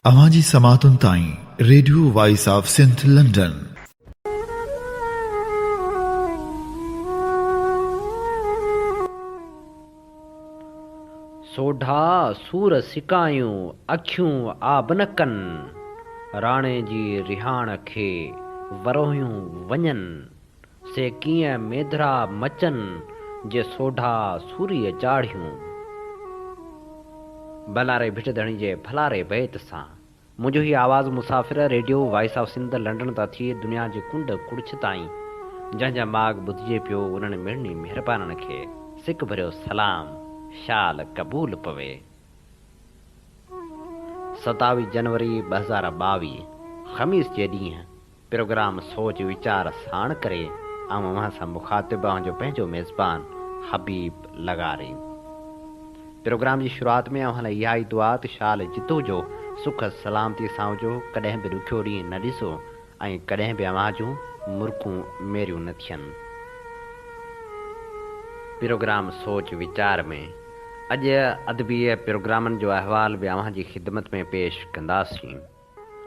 اوهان جي سماعتن تائين radio voice of Sindh London. سوڍا سور سڪايون، اکيون آب نه ڪن، راڻي جي رهاڻ کي ورهيون وڃن، سي ڪيئن ميڌرا مچن، جي سوڍا سوريء چاڙهيون. ڀلاري ڀٽ ڌڻي جي ڀلاري بيت سان منهنجو هي آواز مسافر radio voice of Sindh London تان ٿي دنيا جي ڪنڊ ڪڙڇ تائين جنهن جا ماڳ ٻڌجي پيو انهن مڙني مهربانن کي سڪ ڀريو سلام شال قبول پوي. 27 جنوري 2022 خميس جي ڏينهن پروگرام سوچ ويچار ساڻ ڪري آئون اوهان سان مخاطب اوهان جو پنهنجو ميزبان حبيب لغاري. پروگرام جي شروعات ۾ اوهان لاء اها ئي دعا ته شال جت هجو، سک سلامتي سان هجو، ڪڏهن به ڏکيو ڏينهن نه ڏسو ۽ ڪڏهن به اوهان جون مرڪون ميريون نه ٿين. پروگرام سوچ ويچار ۾ اڄ ادبي پروگرامن جو احوال به اوهان جي خدمت ۾ پيش ڪنداسين.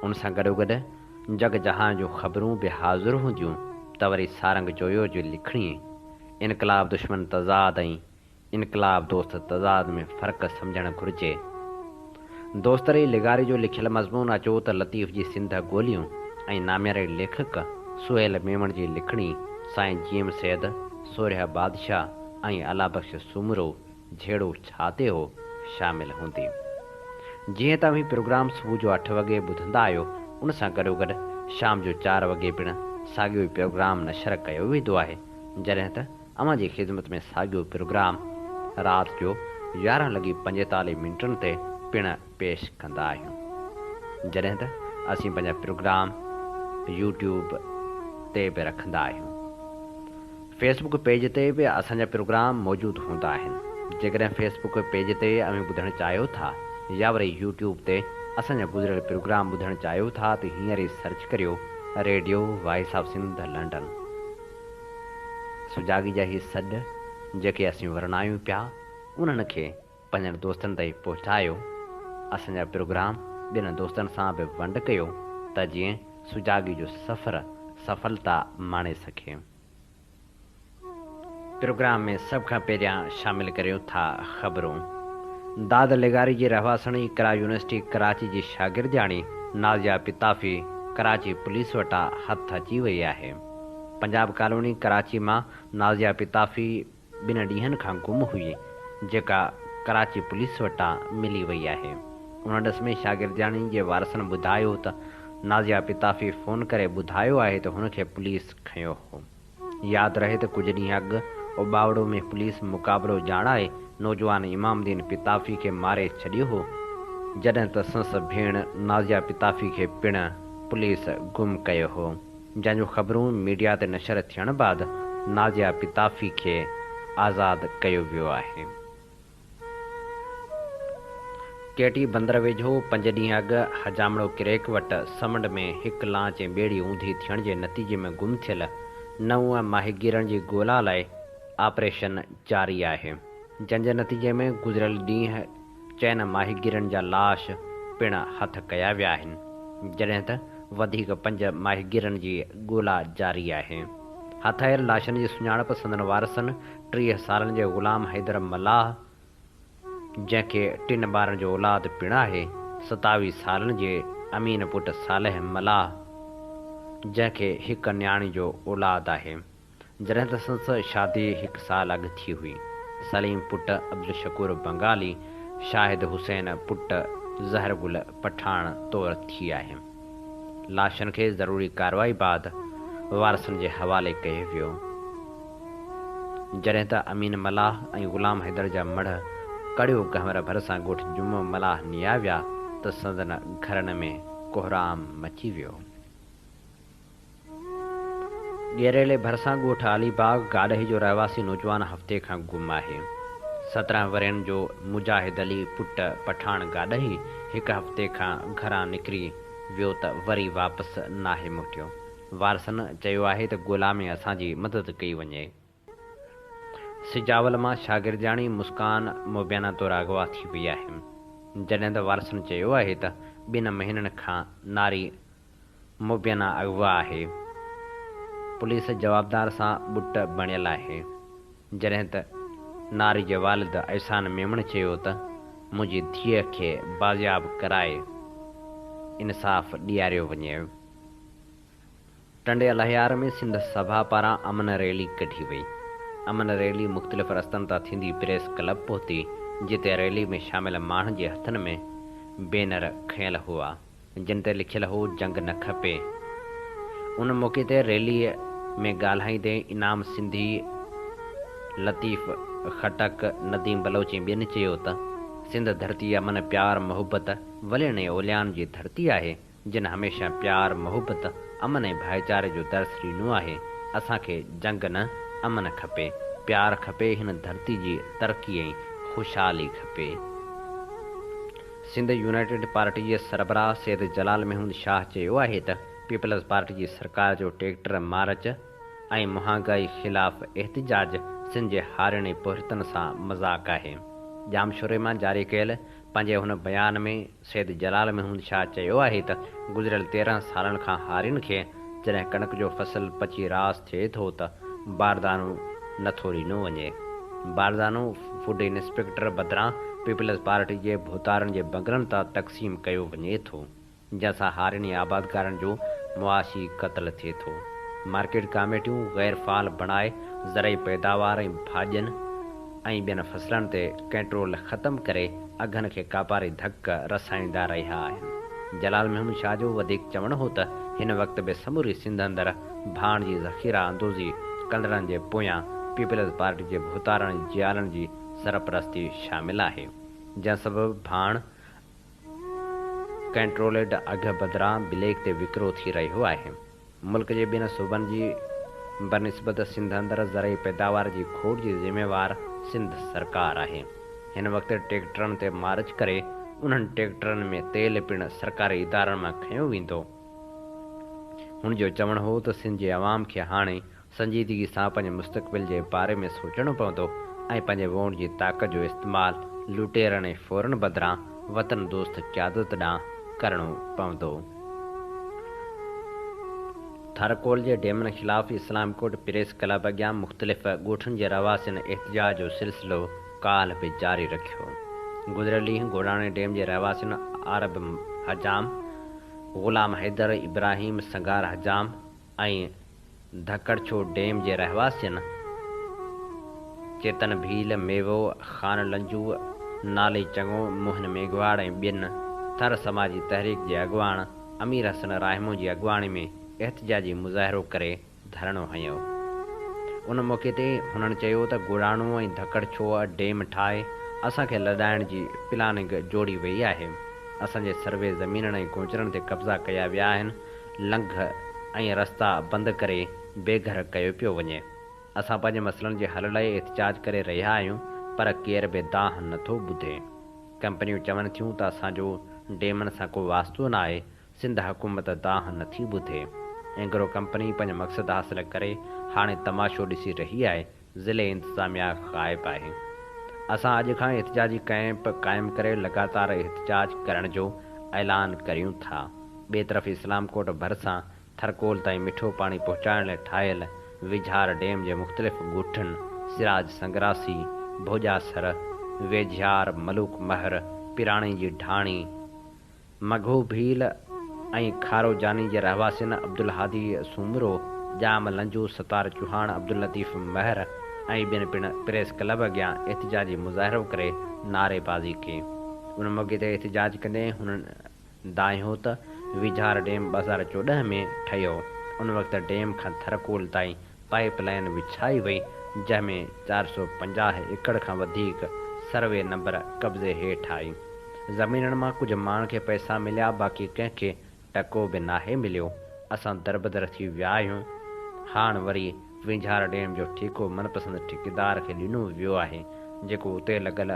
ان سان گڏوگڏ جڳ جهان جون خبرون به حاضر هونديون ته وري سارنگ جويو جي لکڻي انقلاب دشمن تضاد ۽ انقلاب دوست تضاد ۾ فرق سمجهڻ گهرجي. دوست ري لغاري جو لکيل مضمون اچو ته لطيف جي سنڌ ڳوليون ۽ نامياري ليکڪ سهيل ميمڻ جي لکڻي سائين جي ايم سيد، سورهيه بادشاهه ۽ الله بخش سومرو جهيڙو ڇا تي هو شامل هوندي. جيئن ته اوهين پروگرام صبح جو اٺ وڳي ٻڌندا آهيو ان سان گڏوگڏ شام جو چار وڳي پڻ ساڳيو ئي پروگرام نشر ڪيو ويندو آهي جڏهن ته اوهان جي خدمت ۾ ساڳيو پروگرام رات جو 11 لڳي 45 منٽن تي پڻ پيش ڪندا آهيون جڏهن ته اسين پنهنجا پروگرام يوٽيوب تي به رکندا آهيون. فيس بڪ پيج تي به اسان جا پروگرام موجود هوندا آهن. جيڪڏهن فيس بڪ پيج تي اوهين ٻڌڻ چاهيو ٿا يا وري يوٽيوب تي اسان جا گذريل پروگرام ٻڌڻ چاهيو ٿا ته هينئر ئي سرچ ڪريو radio voice of Sindh London. سجاڳي جا هي سڏ جيڪي اسين ورنايون پيا انهن کي پنهنجن دوستن تائين پهچايو، اسان جا پروگرام ٻين دوستن سان به ونڊ ڪيو ته جيئن سجاڳي جو سفر سڦلتا ماڻي سگهي. پروگرام ۾ سڀ کان پهريان شامل ڪريون ٿا خبرون. داد لغاري جي رهواسڻ اقرا يونيورسٽي ڪراچي جي شاگردياڻي نازيا پتافي ڪراچي پوليس وٽان هٿ اچي وئي آهي. پنجاب ڪالوني ڪراچي مان نازيا پتافي ٻن ڏينهن کان گم هئي، جيڪا ڪراچي پوليس وٽان ملي وئي آهي. ان ڏس ۾ شاگردياڻي جي وارثن ٻڌايو ته نازيا پتافي فون ڪري ٻڌايو آهي ته هن کي پوليس کنيو هو. ياد رهي ته ڪجهه ڏينهن اڳ اوٻاوڙو ۾ پوليس مقابلو ڄاڻائي نوجوان امام الدين پتافي کي ماري ڇڏيو هو، جڏهن ته سندس ڀيڻ نازيا پتافي کي پڻ پوليس گم ڪيو هو. جنهن جون خبرون ميڊيا تي نشر ٿيڻ بعد نازيا پتافي کي آزاد ڪيو ويو آهي. ڪيٽي بندر ويجهو پنج ڏينهن اڳ حجامڙو ڪريڪ وٽ سمنڊ ۾ هڪ لانچ ۽ ٻيڙي اونڌي ٿيڻ جي نتيجي ۾ گم ٿيل نو ماهيگيرن جي ڳولا لاء آپريشن جاري آهي، جنهن جي نتيجي ۾ گذريل ڏينهن چئن ماهيگيرن جا لاش پڻ هٿ ڪيا ويا آهن، جڏهن ته وڌيڪ پنج ماهيگيرن جي ڳولا جاري آهي. هٿ آيل لاشن جي سڃاڻپ سندن وارثن 30 سالن جي غلام حيدر ملاح، جنهن کي ٽن ٻارن جو اولاد پڻ آهي، 27 سالن جي امين پٽ صالح ملاح، جنهن کي هڪ نياڻي جو اولاد آهي. جڏهن ته سندس شادي هڪ سال اڳ ٿي هئي. سليم پٽ عبدالشڪور بنگالي، شاهد حسين پٽ زهر گل پٺاڻ طور ٿي آهي. لاشن کي ضروري ڪارروائي بعد وارثن جي حوالي ڪيو ويو. جڏهن ته امين ملاح ۽ غلام حيدر جا مڙهه ڪڙيو گهنور ڀرسان ڳوٺ جمعو ملاح نيا ويا ته سندن گهرن ۾ ڪهرام مچي ويو. ڳيريلي ڀرسان ڳوٺ علي باغ گاڏهي جو رهواسي نوجوان هفتي کان گم آهي. 17 ورهين جو مجاهد علي پٽ پٺاڻ گاڏهي هڪ هفتي کان گهران نڪري ويو ته وري واپس ناهي موٽيو. وارثن چيو آهي ته ڳولا ۾ اسان جي مدد ڪئي وڃي. سجاول مان شاگردياڻي مسڪان مبينا طور اغوا ٿي وئي آهي. جڏهن ته وارثن چيو آهي ته ٻن مهينن کان ناري مبينا اغوا آهي. پوليس جوابدار سان ٻٽ بڻيل آهي. جڏهن ته ناري جي والد احسان ميمڻ چيو ته منهنجي ڌيء کي بازياب ڪرائي انصاف ڏياريو وڃي. ٽنڊي الهيار ۾ سنڌ سڀا پاران امن ريلي ڪڍي وئي. امن ريلي مختلف رستن تان ٿيندي پريس ڪلب پهتي، جتي ريلي ۾ شامل ماڻهن جي هٿن ۾ بينر کنيل هئا، جن تي لکيل هو جنگ نه کپي. ان موقعي تي ريلي ۾ ڳالهائيندي انعام سنڌي، لطيف خٽڪ، نديم بلوچ ۽ ٻين چيو ته سنڌ ڌرتي امن، پيار، محبت، ولين ۽ اوليائن جي ڌرتي آهي، جن هميشه پيار، محبت، امن ۽ ڀائيچاري جو درس ڏنو آهي، اسان کي جنگ نه امن کپي، پيار کپي، هن ڌرتي جي ترقي ۽ خوشحالي کپي. سنڌ يونائيٽيڊ پارٽي جي سربراهه سيد جلال محمود شاهه چيو آهي ته پيپلز پارٽي جي سرڪار جو ٽيڪٽر مارچ ۽ مهانگائي خلاف احتجاج سنڌ جي هارين ۽ پورهيتن سان مذاق آهي. ڄامشوري مان جاري ڪيل پنهنجي هن بيان ۾ سيد جلال محمود شاهه چيو آهي ته گذريل 13 سالن کان هارين کي جڏهن ڪڻڪ جو فصل پچي راس ٿئي ٿو ته باردانو نه ٿو ڏنو وڃي. باردانو فوڊ انسپيڪٽر بدران پيپلز پارٽي جي ڀوتارن جي بنگلن تان تقسيم ڪيو وڃي ٿو جنهن سان هارين ۽ آبادگارن جو معاشي قتل ٿئي ٿو. مارڪيٽ ڪاميٽيون غير فعال بڻائي زرعي پيداوار ۽ ڀاڄين ۽ ٻين فصلن تي ڪنٽرول ختم ڪري اگهن کي ڪاپاري ڌڪ رسائيندا رهيا آهن. جلال محمود شاهه جو وڌيڪ چوڻ هو ته هن وقت به سموري سنڌ اندر ڀاڻ جي ذخيره اندوزي ڪندڙن جي پويان پيپلز پارٽي جي ڀوتارن ۽ جيالن جي سرپرستي شامل آهي جنهن سبب ڀاڻ ڪنٽرولڊ اگهه بدران بليڪ تي وڪرو ٿي رهيو آهي. ملڪ جي ٻين صوبن جي بنسبت سنڌ اندر زرعي پيداوار جي کوٽ جي ذميوار سنڌ سرڪار آهي. هن وقت ٽيڪٽرن تي مارچ ڪري انهن ٽيڪٽرن ۾ تيل پڻ سرڪاري ادارن مان کنيو ويندو. هن جو چوڻ هو ته سنڌ جي عوام کي هاڻي سنجيدگي سان پنهنجي مستقبل جي باري ۾ سوچڻو پوندو ۽ پنهنجي ووٽ جي طاقت جو استعمال لٽيرن ۽ ڦورن بدران وطن دوست قيادت ڏانهن ڪرڻو پوندو. ٿرڪول جي ڊيمن خلاف اسلام ڪوٽ پريس ڪلب اڳيان مختلف ڳوٺن جي رهواسين احتجاج جو سلسلو ڪالهه به جاري رکيو. گذريل ڏينهن گوڙاڻي ڊيم جي رهواسين عارب حجام، غلام حيدر، ابراهيم سنگهار حجام ۽ ڌڪڙڇو ڊيم جي رهواسين چيتن ڀيل، ميوو خان لنجو، نالي چڱو، موهن ميگهواڙ ۽ ٻين ٿر سماجي تحريڪ جي اڳواڻ امير حسن راهمون جي اڳواڻي ۾ احتجاجي مظاهرو ڪري ڌرڻو هنيو. ان موقعي تي هنن چيو ته گوڙاڻو ۽ ڌڪڙڇو ڊيم ٺاهي اسان کي لڏائڻ جي پلاننگ جوڙي وئي آهي. اسان جي سروي زمينن ۽ گوچرن تي قبضا ڪيا ويا آهن، لنگهه ۽ رستا بند ڪري بي گهر ڪيو پيو وڃي. اسان پنهنجي مسئلن جي حل لاء احتجاج ڪري رهيا آهيون پر ڪير به دانهن نٿو ٻڌي. ڪمپنيون چون ٿيون ته اسان جو ڊيمن سان ڪو واسطو ناهي، سنڌ حڪومت دانهن نٿي ٻڌي. اينگرو ڪمپني پنهنجو مقصد حاصل ڪري هاڻي تماشو ڏسي رهي آهي، ضلعي انتظاميا غائب آهي. اسان اڄ کان احتجاجي ڪئمپ قائم ڪري لڳاتار احتجاج ڪرڻ جو اعلان ڪريون ٿا. ٻئي طرف اسلام ڪوٽ ڀرسان ٿرڪول تائين مٺو پاڻي پهچائڻ لاء ٺاهيل ويجهار ڊيم جي مختلف ڳوٺن سراج سنگراسي، ڀوڄاسر، ويجهيار، ملوڪ مهر، پراڻي جي ڍاڻي، مگهو ڀيل ۽ کارو جاني جي رهواسين عبدالهادي سومرو، ڄام لنجو، ستار چوهاڻ، عبداللطيف مهر ۽ ٻين پڻ پريس ڪلب اڳيان احتجاجي مظاهرو ڪري نعريبازي ڪئي. ان موقعي تي احتجاج ڪندي هنن دانهيو ته ويجهار ڊيم 2014 ۾ ٺهيو، ان وقت ڊيم کان ٿرڪول تائين پائيپ لائين وڇائي وئي، جنهن ۾ 450 ايڪڙ کان وڌيڪ سروي نمبر قبضي هيٺ آئي. زمينن مان ڪجهه ماڻهن کي پئسا مليا، باقي ڪنهن کي ٽڪو به ناهي مليو، اسان دربدر ٿي ويا آهيون، هاڻ وري وينجهار ڊيم جو ٺيڪو من پسند ٺيڪيدار کي ڏنو ويو آهي، جيڪو اتي لڳل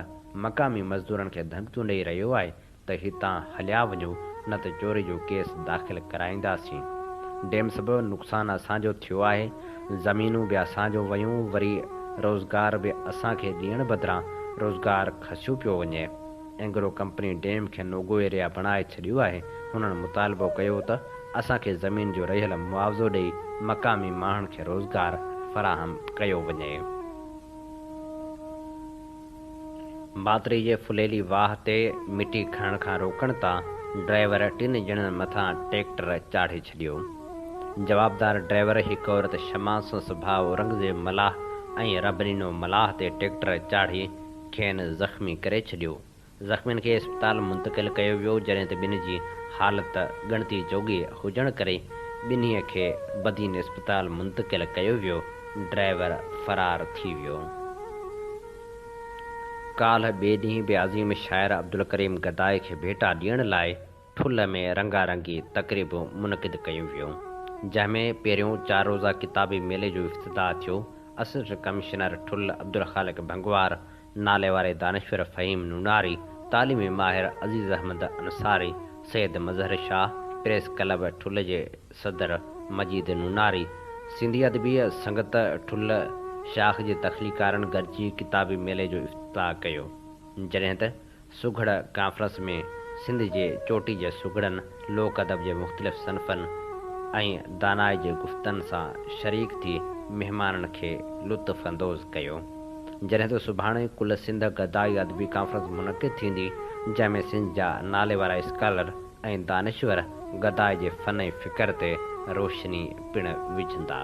مقامي مزدورن کي ڌمڪيون ڏئي رهيو آهي ته هتان هليا وڃو نه ته چوري جو ڪيس داخل ڪرائينداسين. ڊيم سبب نقصان اسان جو ٿيو آهي، زمينون به اسان جو ويون وري روزگار به اسان کي ڏيڻ بدران روزگار کسيو پيو وڃي. اينگرو ڪمپني ڊيم کي نوگو ايريا بڻائي ڇڏيو آهي. هنن مطالبو ڪيو ته اسان کي زمين جو رهيل معاوضو ڏئي مقامي ماڻهن کي روزگار فراهم ڪيو وڃي. ماتري جي ڦليلي واهه تي مٽي کڻڻ کان روڪڻ تان ڊرائيور ٽن ڄڻن مٿان ٽيڪٽر چاڙهي ڇڏيو. جوابدار ڊرائيور هڪ عورت شمع سندس ڀاء اورنگزيب ملاح ۽ ربڏنو ملاح تي ٽيڪٽر چاڙهي کين زخمي ڪري ڇڏيو. زخمين کي اسپتال منتقل ڪيو ويو جڏهن ته ٻن جي حالت ڳڻتي جوڳي هجڻ ڪري ٻنهي کي بدين اسپتال منتقل ڪيو ويو، ڊرائيور فرار ٿي ويو. ڪالهه ٻئي ڏينهن به عظيم شاعر عبدالڪريم گدائي کي ڀيٽا ڏيڻ لاء ٺل ۾ رنگا رنگي تقريبون منعقد ڪيون ويون، جنهن ۾ پهريون چارروزه ڪتابي ميلي جو افتتاح ٿيو، اسسٽنٽ ڪمشنر ٺل عبدالخالق ڀنگوار، ناليواري دانشور فهيم نوناري، تعليمي ماهر عزيز احمد انصاري، سيد مظهر شاهه، پريس ڪلب ٺل جي صدر مجيد نوناري، سنڌي ادبي سنگت ٺل شاخ جي تخليقارن گڏجي ڪتابي ميلي جو افتتاح ڪيو. جڏهن ته سگهڙ ڪانفرنس ۾ سنڌ جي چوٽي جي سگهڙن، لوڪ ادب جي مختلف صنفن ۽ دانائي جي گفتن سان شريڪ ٿي مهمانن کي لطف اندوز ڪيو. جڏهن ته سڀاڻي ڪل سنڌ گدائي ادبي ڪانفرنس منعقد ٿيندي، جنهن ۾ سنڌ جا ناليوارا اسڪالر ۽ دانشور گدائي جي فن ۽ فڪر تي روشني پڻ وجهندا.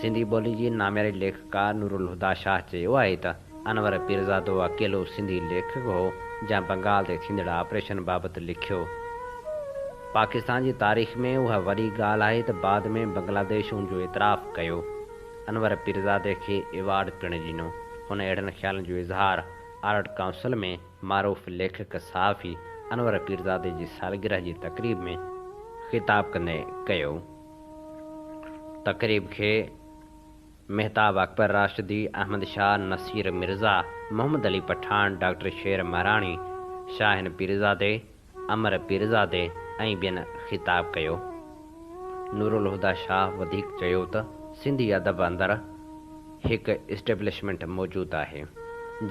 سنڌي ٻولي جي نامياري ليکڪا نورالهديٰ شاهه چيو آهي ته انور پيرزادو اڪيلو سنڌي ليکڪ هو جنهن بنگال تي ٿيندڙ آپريشن بابت لکيو. پاڪستان جي تاريخ ۾ اها وڏي ڳالهه آهي ته بعد ۾ بنگلاديش ان جو اعتراف ڪيو. انور پيرزادي کي ايوارڊ پڻ ڏنو. هن اهڙن خيالن جو اظهار آرٽ ڪائونسل ۾ معروف ليکڪ صحافي انور پيرزادي جي سالگرهه جي تقريب ۾ خطاب ڪندي ڪيو. تقريب کي مهتاب اڪبر راشدي، احمد شاهه، نصير مرزا، محمد علي پٺاڻ، ڊاڪٽر شير مهراڻي، شاهين پيرزادي، امر پيرزادي ۽ ٻين خطاب ڪيو. نورالهديٰ شاهه وڌيڪ چيو ته سنڌي ادب اندر هڪ اسٽيبلشمينٽ موجود آهي،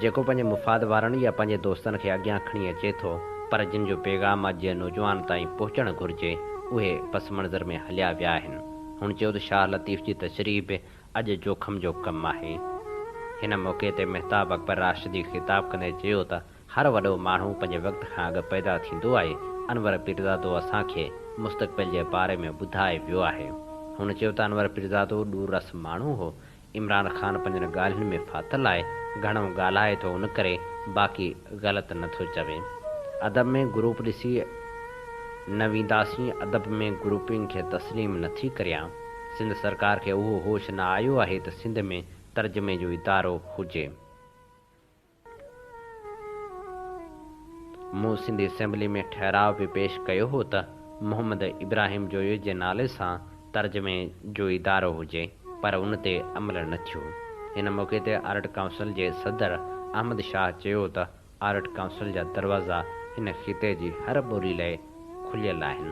جيڪو پنهنجي مفاد وارن يا پنهنجي دوستن کي اڳيان کڻي اچي ٿو، پر جن جو پيغام اڄ جي نوجوان تائين پهچڻ گهرجي، اهي پس منظر ۾ هليا ويا آهن. هن چيو ته شاهه لطيف جي تشريح به اڄ جوکم جو ڪم آهي. هن موقعي تي مهتاب اڪبر راشدي خطاب ڪندي چيو ته هر وڏو ماڻهو پنهنجي وقت کان اڳ پيدا ٿيندو آهي، انور پيرزادو اسان کي مستقبل جي باري ۾ ٻڌائي ويو آهي. هن چيو ته انور پيرزادو ڏور رس ماڻهو هو، عمران خان پنهنجن ڳالهين ۾ ڦاٿل آهي، گهڻو ڳالهائي ٿو ان ڪري باقي غلط نه ٿو چوي. ادب ۾ گروپ ڏسي نه وينداسين، ادب ۾ گروپنگ کي تسليم نه ٿي ڪريان. سنڌ سرڪار کي اهو هوش نه آيو آهي ته سنڌ ۾ ترجمي جو ادارو هجي. مون سنڌ اسيمبلي ۾ ٺهراء به پيش ڪيو هو ته محمد ابراهيم جويو جي نالي سان ترجمي جو ادارو هجي پر ان تي عمل نه ٿيو. هن موقعي تي آرٽ ڪائونسل جي صدر احمد شاهه چيو ته آرٽ ڪائونسل جا دروازا هن خطي جي هر ٻولي لئه کليل آهن.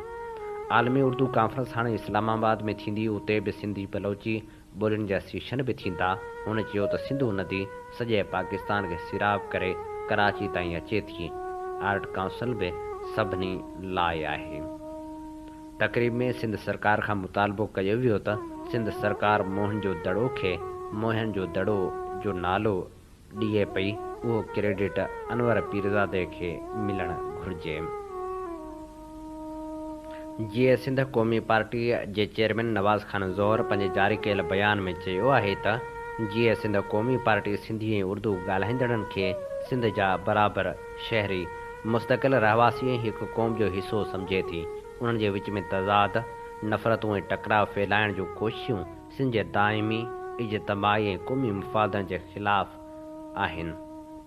عالمي اردو ڪانفرنس هاڻي اسلام آباد ۾ ٿيندي اتي به سنڌي بلوچي ٻولين جا سيشن به ٿيندا، هن چيو ته سنڌو ندي سڄي پاڪستان کي سيراب ڪري ڪراچي تائين اچي ٿي، آرٽ ڪائونسل به سڀني لاء آهي. تقريب ۾ سنڌ سرڪار کان مطالبو ڪيو ويو ته سنڌ سرڪار موهن جو دڙو کي موهن جو دڙو جو نالو ڏئي پئي اهو ڪريڊٽ انور پيرزادي کي ملڻ گهرجي. جيئي سنڌ قومي پارٽي جي چيئرمين نواز خان زهر پنهنجي جاري ڪيل بيان ۾ چيو آهي ته جيئي سنڌ قومي پارٽي سنڌي ۽ اردو ڳالهائيندڙن کي سنڌ جا برابر شهري، مستقل رهواسي ۽ هڪ قوم جو حصو سمجهي ٿي، انهن جي وچ ۾ تضاد، نفرتون ۽ ٽڪراء ڦهلائڻ جون ڪوششون سنڌ جي دائمي، اجتماعي ۽ قومي مفادن جي خلاف آهن.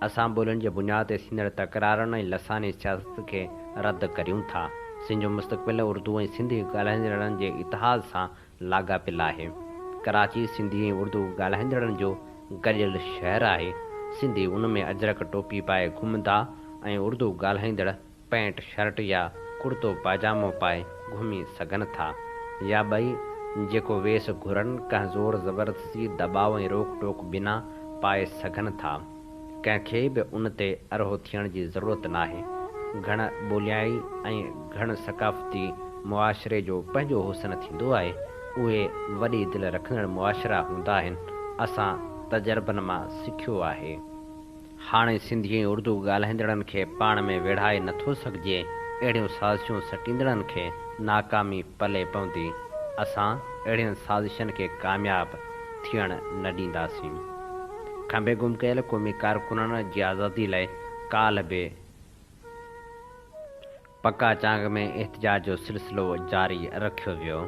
اسان ٻولين جي بنياد تي ٿيندڙ تڪرارن ۽ لساني سياست کي رد ڪريون ٿا. سنڌ جو مستقبل اردو ۽ سنڌي ڳالهائيندڙن جي اتحاد سان لاڳاپيل آهي. ڪراچي سنڌي ۽ اردو ڳالهائيندڙن جو گڏيل شهر آهي. سنڌي ان ۾ اجرڪ ٽوپي پائي گهمندا ۽ اردو ڳالهائيندڙ پينٽ شرٽ يا ڪڙتو پاجامو پائي گهمي سگهن ٿا يا ٻئي جيڪو ويس گهرن ڪنهن زور زبردستي، دٻاء ۽ روڪ ٽوڪ بنا پائي سگهن ٿا. ڪنهن کي به ان تي ارهو ٿيڻ جي ضرورت ناهي. گهڻ ٻوليائي ۽ گهڻ ثقافتي معاشري جو پنهنجو حسن ٿيندو آهي. اهي وڏي دل رکندڙ معاشرا هوندا آهن. اسان تجربن مان سکيو آهي. هاڻي سنڌي ۽ اردو ڳالهائيندڙن کي پاڻ ۾ ويڙهائي نٿو سگهجي، اهڙيون سازشون سٽيندڙن کي ناڪامي پلئه پوندي، اسان اهڙين سازشن کي ڪامياب ٿيڻ نه ڏينداسين. کنڀي گم ڪيل قومي ڪارڪنن جي آزادي لاء ڪالهه به پڪا چانگ ۾ احتجاج جو سلسلو جاري رکيو ويو.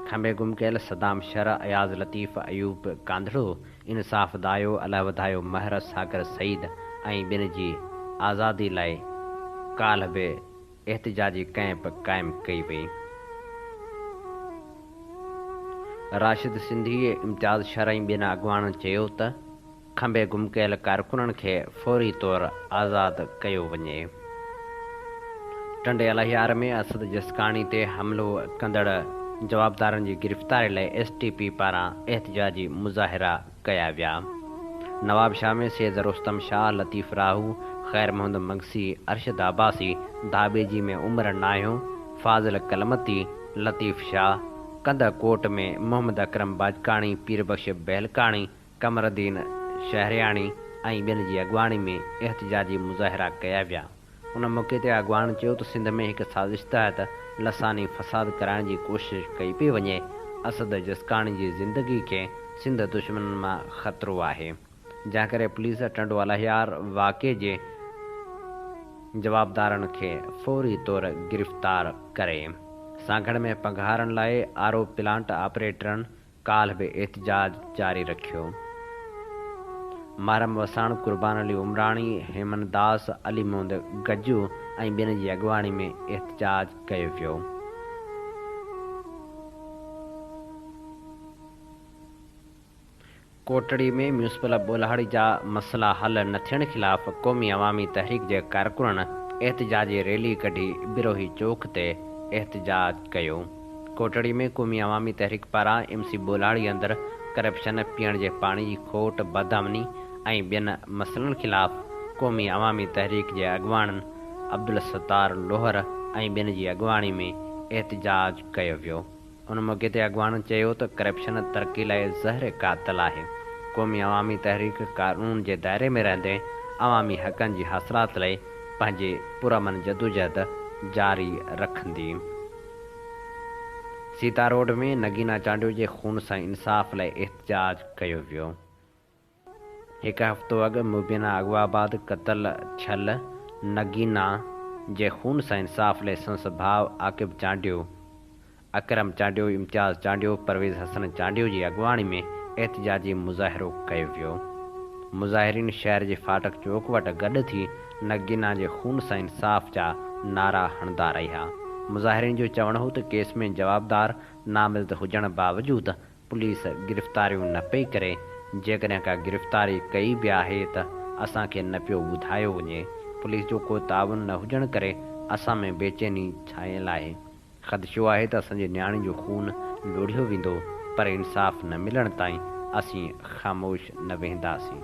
کنڀي گم ڪيل صدام شر، اياز لطيف، ايوب ڪانڌڙو، انصاف دايو، الهوڌايو مهر، ساگر سعيد ۽ ٻين جي آزادي لاء ڪالهه به احتجاجي ڪئمپ قائم ڪئي وئي. راشد سنڌي، امتياز شر ۽ ٻين اڳواڻن چيو ته کنڀي گم ڪيل ڪارڪنن کي فوري طور آزاد ڪيو وڃي. ٽنڊي الهيار ۾ اسد جسڪاڻي تي حملو ڪندڙ جوابدارن جي گرفتاري لاء ايس ٽي پي پاران احتجاجي مظاهرا ڪيا ويا. نوابشاهه ۾ سيد رستم شاهه، لطيف راهو، خير محمد مگسي، ارشد عباسي، ڌاٻيجي ۾ عمر ناهيون، فاضل ڪلمتي، لطيف شاهه، ڪنڌڪوٽ ۾ محمد اڪرم باجڪاڻي، پير بخش بهلڪاڻي، قمرالدين شهرياڻي ۽ ٻين جي اڳواڻي ۾ احتجاجي مظاهرا ڪيا ويا. ان موقعي تي اڳواڻن چيو ته سنڌ ۾ هڪ سازش تحت لساني فساد ڪرائڻ جي ڪوشش ڪئي پئي وڃي، اسد جسڪاڻي جي زندگي کي سنڌ دشمنن مان خطرو آهي، جنهن ڪري پوليس ٽنڊو الهيار واقعي جي جوابدارن کي فوري طور گرفتار ڪري. سانگهڙ ۾ پگهارن لاء آر او پلانٽ آپريٽرن ڪالهه به احتجاج جاري رکيو. محرم وساڻ، قربان علي عمراڻي، هيمن داس، علي محمد گجو ۽ ٻين جي اڳواڻي ۾ احتجاج ڪيو ويو. ڪوٽڙي ۾ ميونسپل ٻولهاڙي جا مسئلا حل نه ٿيڻ خلاف قومي عوامي تحريڪ جي ڪارڪنن احتجاجي ريلي ڪڍي بروهي چوڪ تي احتجاج ڪيو. ڪوٽڙي ۾ قومي عوامي تحريڪ پاران ايم سي ٻولهاڙي اندر ڪرپشن، پيئڻ جي پاڻي جي کوٽ، بدامني ۽ ٻين مسئلن خلاف قومي عوامي تحريڪ جي اڳواڻن عبدالستار لوهر ۽ ٻين جي اڳواڻي ۾ احتجاج ڪيو ويو. ان موقعي تي اڳواڻن چيو ته ڪرپشن ترقي لاء زهر قاتل آهي، قومي عوامي تحريڪ قانون جي دائري ۾ رهندي عوامي حقن جي حاصلات لاء پنهنجي پرامن جدوجهد جاري رکندي. سيتا روڊ ۾ نگينا چانڊيو جي خون سان انصاف لاء احتجاج ڪيو ويو. هڪ هفتو اڳ مبينا اغوا بعد قتل ٿيل نگينا جي خون سان انصاف لاء سندس ڀاء عاقب چانڊيو، اڪرم چانڊيو، امتياز چانڊيو، پرويز حسن چانڊيو جي اڳواڻي ۾ احتجاجي مظاهرو ڪيو ويو. مظاهرين شهر جي ڦاٽڪ چوڪ وٽ گڏ ٿي نگينا جي خون سان انصاف جا نعرا هڻندا رهيا. مظاهرين جو چوڻ هو ته ڪيس ۾ جوابدار نامزد هجڻ باوجود پوليس گرفتاريون نه پئي ڪري، جيڪڏهن ڪا گرفتاري ڪئي به آهي ته اسان کي نه پيو ٻڌايو وڃي، پوليس جو ڪو تعاون نه هجڻ ڪري اسان ۾ بيچيني ڇانيل آهي، خدشو آهي ته اسان جي نياڻي جو خون لوڙهيو ويندو پر انصاف نه ملڻ تائين اسين خاموش نه ويهنداسين.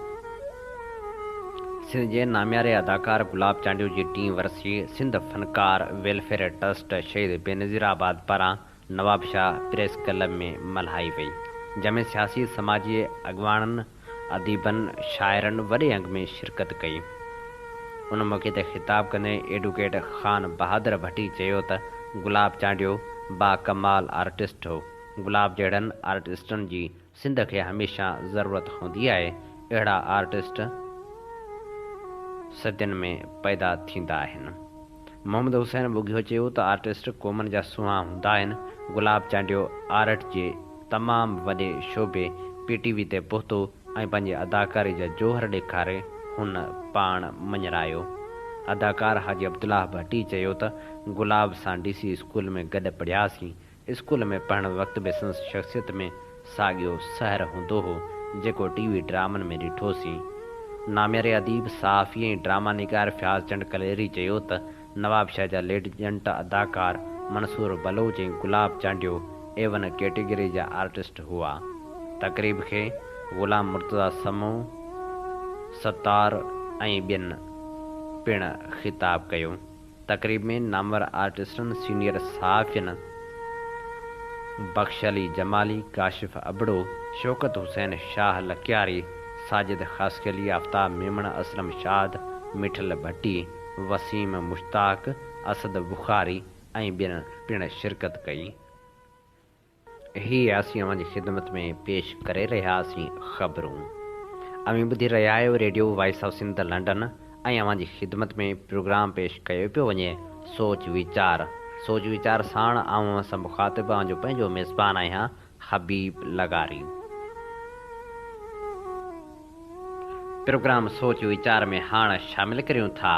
سنڌ جي نامياري اداڪار گلاب چانڊيو جي ٽين ورسي سنڌ فنڪار ويلفيئر ٽرسٽ شهيد بينظير آباد پاران نوابشاهه پريس ڪلب ۾ ملهائي وئي، جنهن ۾ سياسي سماجي اڳواڻن، اديبن، شاعرن وڏي انگ ۾ شرڪت ڪئي. ان موقعي تي خطاب ڪندي ايڊوڪيٽ خان بهادر ڀٽي چيو ته گلاب چانڊيو باڪمال آرٽسٽ هو، گلاب جهڙن آرٽسٽن جي سنڌ کي هميشه ضرورت هوندي آهي، اهڙا آرٽسٽ صدين ۾ پيدا ٿيندا آهن. محمد حسين ٻگهيو چيو ته آرٽسٽ قومن جا سونهان هوندا آهن، گلاب چانڊيو آرٽ جي تمام وڏي شعبي پي ٽي وي تي پهتو ۽ پنهنجي اداڪاري جا جوهر ڏيکاري هن پاڻ مڃرايو. اداڪار حاجي عبدالله ڀٽي چيو ته گلاب سان ڊي سي اسڪول ۾ گڏ پڙهياسين، اسڪول ۾ پڙهڻ وقت به سندس شخصيت ۾ ساڳيو سحر هوندو هو، جيڪو ٽي وي ڊرامن ۾ ڏٺوسين. نامياري اديب، صحافي ۽ ڊراما نگار فياض چنڊ ڪليري چيو ته نوابشاهه جا ليجنڊ اداڪار منصور بلوچ ۽ گلاب چانڊيو اي ون ڪيٽيگري جا آرٽسٽ هئا. تقريب کي غلام مرتضيٰ سمون، ستار ۽ ٻين پڻ خطاب ڪيو. تقريب ۾ نامور آرٽسٽن، سينيئر صحافين بخش علي جمالي، ڪاشف ابڙو، شوڪت حسين شاهه لڪياري، ساجد خاصخيلي، آفتاب ميمڻ، اسلم شاد، مٺل ڀٽي، وسيم مشتاق، اسد بخاري ۽ ٻين پڻ شرڪت ڪئي. هي اسين اوهان جي خدمت ۾ پيش ڪري رهيا هئاسين خبرون. اوهين ٻڌي رهيا آهيو radio voice of Sindh London ۽ اوهان جي خدمت ۾ پروگرام پيش ڪيو پيو وڃي سوچ ويچار. سوچ ويچار ساڻ آئون اوهان سان مخاطب اوهان جو پنهنجو ميزبان آهيان حبيب لغاري. پروگرام سوچ ويچار ۾ هاڻ شامل ڪريون ٿا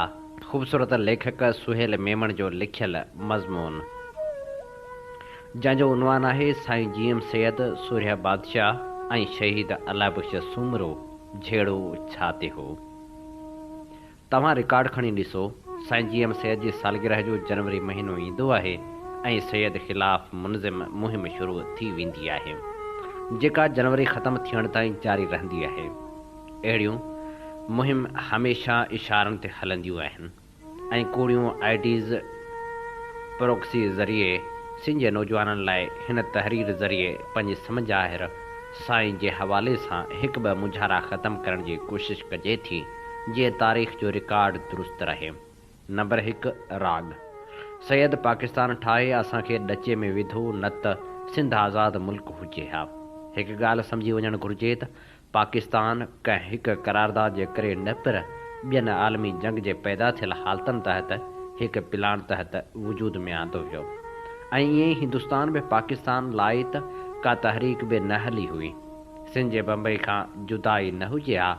خوبصورت ليکڪ سهيل ميمڻ جو لکيل مضمون. جنهن جو عنوان آهي سائين جي ايم سيد، سورهيه بادشاهه ۽ شهيد الله بخش سومرو جهيڙو ڇا تي هو؟ توهان رڪارڊ کڻي ڏسو، سائين جي ايم سيد جي سالگرهه جو جنوري مهينو ايندو آهي ۽ سيد خلاف منظم مهم شروع ٿي ويندي آهي، جيڪا جنوري ختم ٿيڻ تائين جاري رهندي آهي. اهڙيون مهم هميشه اشارن تي هلنديون آهن. ۽ ڪوڙيون I Ds proxy ذريعي سنڌ جي نوجوانن لاء هن تحرير ذريعي پنهنجي سمجهه آهر سائين جي حوالي سان هڪ ٻه مونجهارا ختم ڪرڻ جي ڪوشش ڪجي ٿي جيئن تاريخ جو رڪارڊ درست رهي. نمبر هڪ راڳ سيد پاڪستان ٺاهي اسان کي ڏچي ۾ وڌو نه ته سنڌ آزاد ملڪ هجي ها. هڪ ڳالهه سمجهي وڃڻ گهرجي ته پاڪستان ڪنهن هڪ قرارداد جي ڪري نه پر ٻين عالمي جنگ جي پيدا ٿيل حالتن تحت هڪ پلان تحت وجود ۾ آندو ويو ۽ ائين ئي هندستان به پاڪستان لاء ته ڪا تحريڪ به نه هلي هئي. سنڌ جي بمبئي کان جدائي نه هجي ها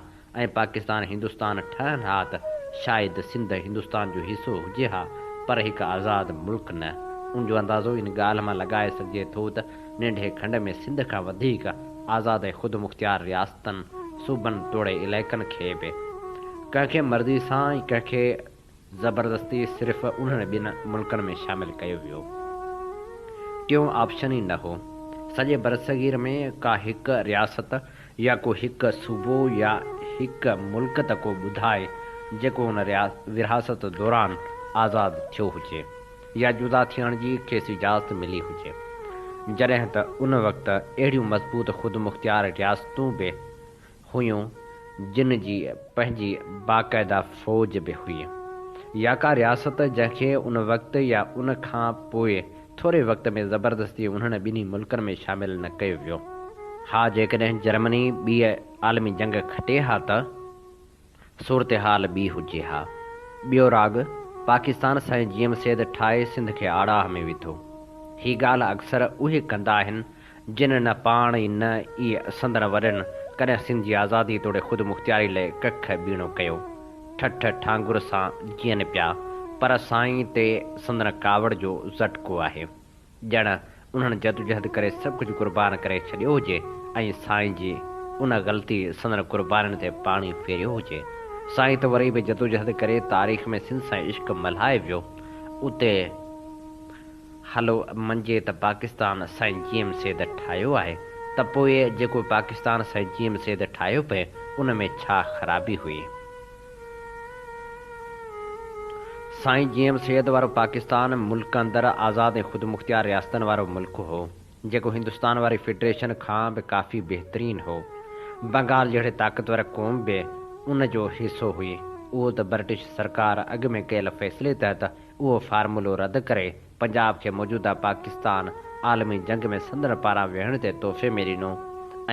۽ پاڪستان هندستان ٺهن ها ته شايد سنڌ هندستان جو حصو هجي ها پر هڪ آزاد ملڪ نه. ان جو اندازو ان ڳالهه مان لڳائي سگهجي ٿو ته ننڍي کنڊ ۾ سنڌ کان وڌيڪ آزاد ۽ خودمختيار رياستن، صوبن توڙي علائقن کي به ڪنهن کي مرضي سان ۽ ڪنهن کي زبردستي صرف انهن ٻن ملڪن ۾ شامل ڪيو ويو. ٽيون آپشن ئي نه هو. سڄي برصغير ۾ ڪا هڪ رياست يا ڪو هڪ صوبو يا هڪ ملڪ ته ڪو ٻڌائي جيڪو ان ورهاست دوران آزاد ٿيو هجي. يا جدا ٿيڻ جي کيس اجازت ملي هجي. جڏهن ته ان وقت اهڙيون مضبوط خودمختيار رياستون به هيون جن جي پنهنجي باقاعده فوج به هئي. يا ڪا رياست جنهن کي ان وقت يا ان کان پوء ٿوري وقت ۾ زبردستي انهن ٻنهي ملڪن ۾ شامل نه ڪيو ويو. ها جيڪڏهن جرمني ٻي عالمي جنگ کٽي ها ته. صورتحال ٻي هجي ها. ٻيو راڳ، پاڪستان سائين جي ايم سيد ٺاهي سنڌ کي آڙاهه ۾ وڌو. هي ڳالهه اڪثر اهي ڪندا آهن، جن نه پاڻ ۽ نه ئي سندن وڏن ڪڏهن سنڌ جي آزادي توڙي خودمختياري لئه ڪک ٻيڻو ڪيو. ٺٺ ٺانگر سان جيئن پيا، پر سائين تي سندن ڪاوڙ جو زٽڪو آهي. ڄڻ انهن جدوجهد ڪري سڀ ڪجهه قربان ڪري ڇڏيو هجي ۽ سائين جي ان غلطي سندن قربانين تي پاڻي ڦيريو هجي. سائين ته وري به جدوجهد ڪري تاريخ ۾ سنڌ سان عشق ملهائي ويو. اتي هلو مڃجي ته پاڪستان سائين جي ايم سيد ٺاهيو آهي ته پوء جيڪو پاڪستان سائين جي ايم سيد ٺاهيو پئي ان ۾ ڇا خرابي هئي؟ سائين جي ايم سيد وارو پاڪستان ملڪ اندر آزاد ۽ خودمختيار رياستن وارو ملڪ هو، جيڪو هندستان واري فيڊريشن کان به ڪافي بهترين هو. بنگال جهڙي طاقتور قوم به ان جو حصو هئي. اهو ته برٽش سرڪار اڳ ۾ ڪيل فيصلي تحت اهو فارمولو رد ڪري پنجاب کي موجوده پاڪستان عالمي جنگ ۾ سندن پاران ويهڻ تي تحفي ۾ ڏنو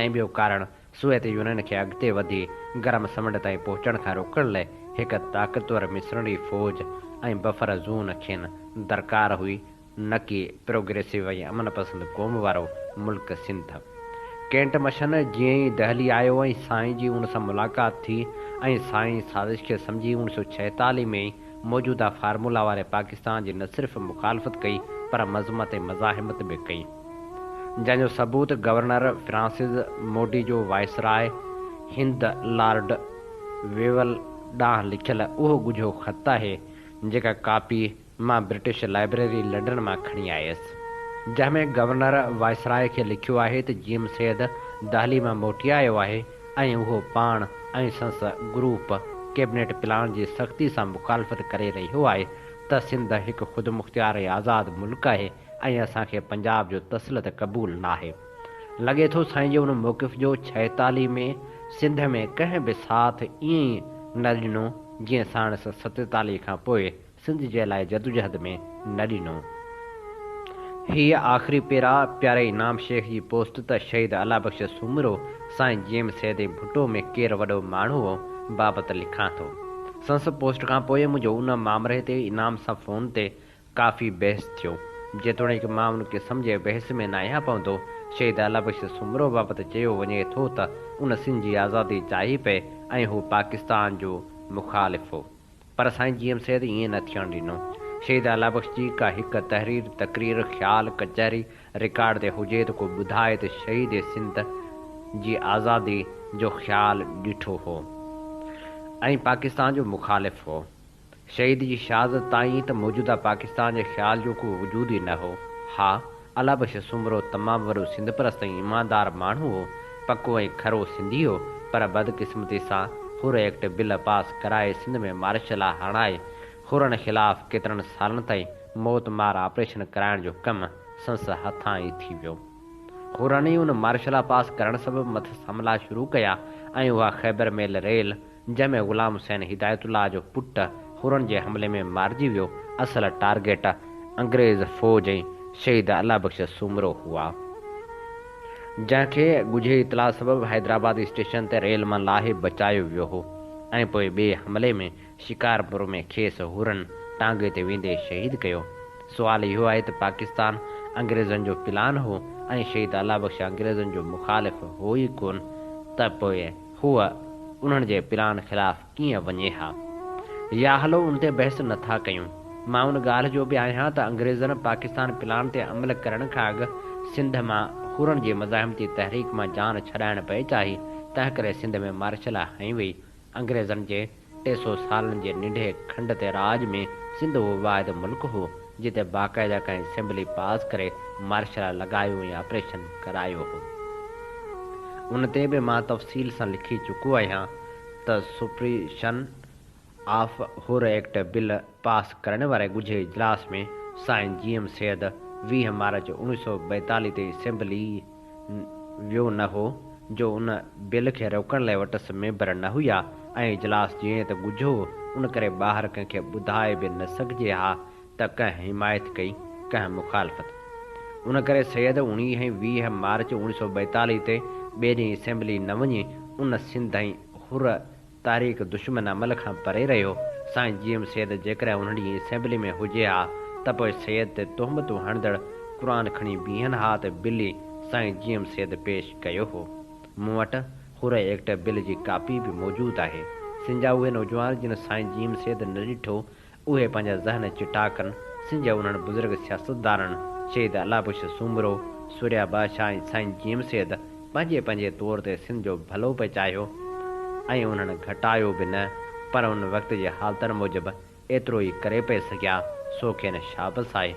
۽ ٻيو ڪارڻ سوويت يونين کي اڳتي وڌي گرم سمنڊ تائين پهچڻ کان روڪڻ لئه هڪ طاقتور مسرنري فوج ۽ بفر زون کين درڪار هئي نه ڪي پروگريسو ۽ امن پسند قوم وارو ملڪ سنڌ. ڪينٽ مشن جيئن ئي دهلي آيو ۽ سائين جي ان سان ملاقات ٿي ۽ سائين سازش کي سمجهي 1946 ۾ ئي موجوده فارمولا واري پاڪستان جي نه صرف مخالفت ڪئي پر مذمت ۽ مزاحمت به ڪئي. جنهن جو ثبوت گورنر فرانسز موڊي جو وائسراء هند لارڊ ويول ڏانهن لکيل اهو ڳجهو خط آهي، جيڪا ڪاپي مان برٽش لائبريري لنڊن مان کڻي آيس. جنهن ۾ گورنر وائسراء کي لکيو آهي ته جي ايم سيد دهلي مان موٽي آيو آهي ۽ اهو پاڻ ۽ سندس گروپ ڪيبنيٽ پلان جي سختي سان مخالفت ڪري رهيو آهي ته سنڌ هڪ خودمختيار ۽ آزاد ملڪ آهي ۽ اسان کي پنجاب جو تسلط قبول ناهي. لڳي ٿو سائين جي ان موقف جو 46 ۾ سنڌ ۾ ڪنهن به ساٿ ائين ئي نه ڏنو جيئن ساڻس 47 کان پوء سنڌ جي لاء جدوجهد ۾ نه ڏنو. هيء آخري پيرا پياري انعام شيخ جي پوسٽ ته شهيد الله بخش سومرو، سائين جي ايم سيد ۽ ڀٽو ۾ ڪير وڏو ماڻهو هو بابت لکان ٿو. سندس پوسٽ کان پوء منهنجو ان مامري تي انعام سان فون تي ڪافي بحث ٿيو. جيتوڻيڪ مان ان قسم جي بحث ۾ ناهيان پوندو. شهيد الله بخش سومرو بابت چيو وڃي ٿو ته ان سنڌ جي آزادي چاهي پئي ۽ هو پاڪستان جو مخالف هو. پر سائين جي ايم سيد ائين نه ٿيڻ ڏنو. شهيد الله بخش جي ڪا هڪ تحرير، تقرير، خيال، ڪچهري رڪارڊ تي هجي ته ڪو ٻڌائي ته شهيد سنڌ جي آزادي جو خيال ڏٺو هو ۽ پاڪستان جو مخالف هو. شهيد جي شهادت تائين ته موجوده پاڪستان جي خيال جو ڪو وجود ئي نه هو. ها، الله بخش سومرو تمام وڏو سنڌ پرست ۽ ايماندار ماڻهو هو، پڪو ۽ کرو سنڌي هو، پر بدقسمتي سان حر ايڪٽ بل پاس ڪرائي سنڌ ۾ مارشل لا هڻائي حرن خلاف ڪيترن سالن تائين موت مار آپريشن ڪرائڻ جو ڪم سنس هٿان ئي ٿي ويو. حرن ئي ان مارشل لا پاس ڪرڻ سبب مٿس حملا شروع ڪيا ۽ اها خيبر ميل ريل جنهن ۾ غلام حسين هدايت الله جو پٽ حرن جي حملي ۾ مارجي ويو، اصل ٽارگيٽ انگريز فوج ۽ شهيد الله بخش سومرو هئا، جنهن کي ڳجهي اطلاع سبب حيدرآباد اسٽيشن تي ريل مان لاهي بچايو ويو هو ۽ پوء ٻئي حملي ۾ شڪارپور ۾ کيس حرن ٽانگي تي ويندي شهيد ڪيو. سوال اهو آهي ته پاڪستان انگريزن جو پلان هو ۽ شهيد الله بخش انگريزن جو مخالف هو ئي ڪونه ته پوء هوء انهن جي پلان خلاف ڪيئن وڃي ها؟ يا هلو ان تي بحث نه ٿا ڪيون. مان ان ڳالهه جو به آهيان ته انگريزن پاڪستان پلان تي عمل ڪرڻ کان اڳ سنڌ مان حرن جي مزاحمتي تحريڪ مان جان ڇڏائڻ پئي چاهي، تنهنڪري سنڌ ۾ مارشلا هنئي وئي. انگريزن جي 300 سالن جي ننڍي کنڊ تي راڄ ۾ سنڌ اهو واحد ملڪ هو، جتي باقاعده ڪنهن اسيمبلي پاس ڪري مارشلا لڳايو ۽ آپريشن ڪرايو هو. ان تي به مان تفصيل سان لکي چڪو آهيان ته suppression of Hur act bill pass ڪرڻ واري ڳجهي اجلاس ۾ سائين جي ايم سيد 20 مارچ 1942 تي اسيمبلي ويو نه هو جو ان بل کي روڪڻ لاء وٽس ميمبر نه هيا ۽ اجلاس جيئن ته ڳجهو هو ان ڪري ٻاهر ڪنهن کي ٻڌائي به نه سگهجي ها ته ڪنهن حمايت ڪئي ڪنهن مخالفت. ان ڪري سيد اڻيهه ۽ 20 مارچ 1942 تي ٻئي ڏينهن اسيمبلي نه وڃي ان سنڌ ۽ حر تحريڪ دشمن عمل کان پري رهيو. سائين جي ايم سيد جيڪڏهن ان ڏينهن اسيمبلي ۾ هجي ها ته پوء سيد تي تهمتون هڻندڙ قرآن کڻي بيهن ها ته بل ئي سائين جي ايم سيد پيش ڪيو هو. مون وٽ حر ايڪٽ بل جي ڪاپي به موجود آهي. سنڌ جا اهي نوجوان جن سائين جي ايم سيد نه ڏٺو اهي پنهنجا ذهن چٽا ڪن، سنڌ جي انهن بزرگ سياستدانن شهيد الله بخش سومرو، سورهيه بادشاهه ۽ سائين جي ايم سيد پنهنجي پنهنجي طور تي سنڌ جو ڀلو پئي چاهيو ۽ انهن گهٽايو به نه پر ان وقت جي حالتن موجب ايترو ئي ڪري پئي سگهيا سو کين شابس آهي.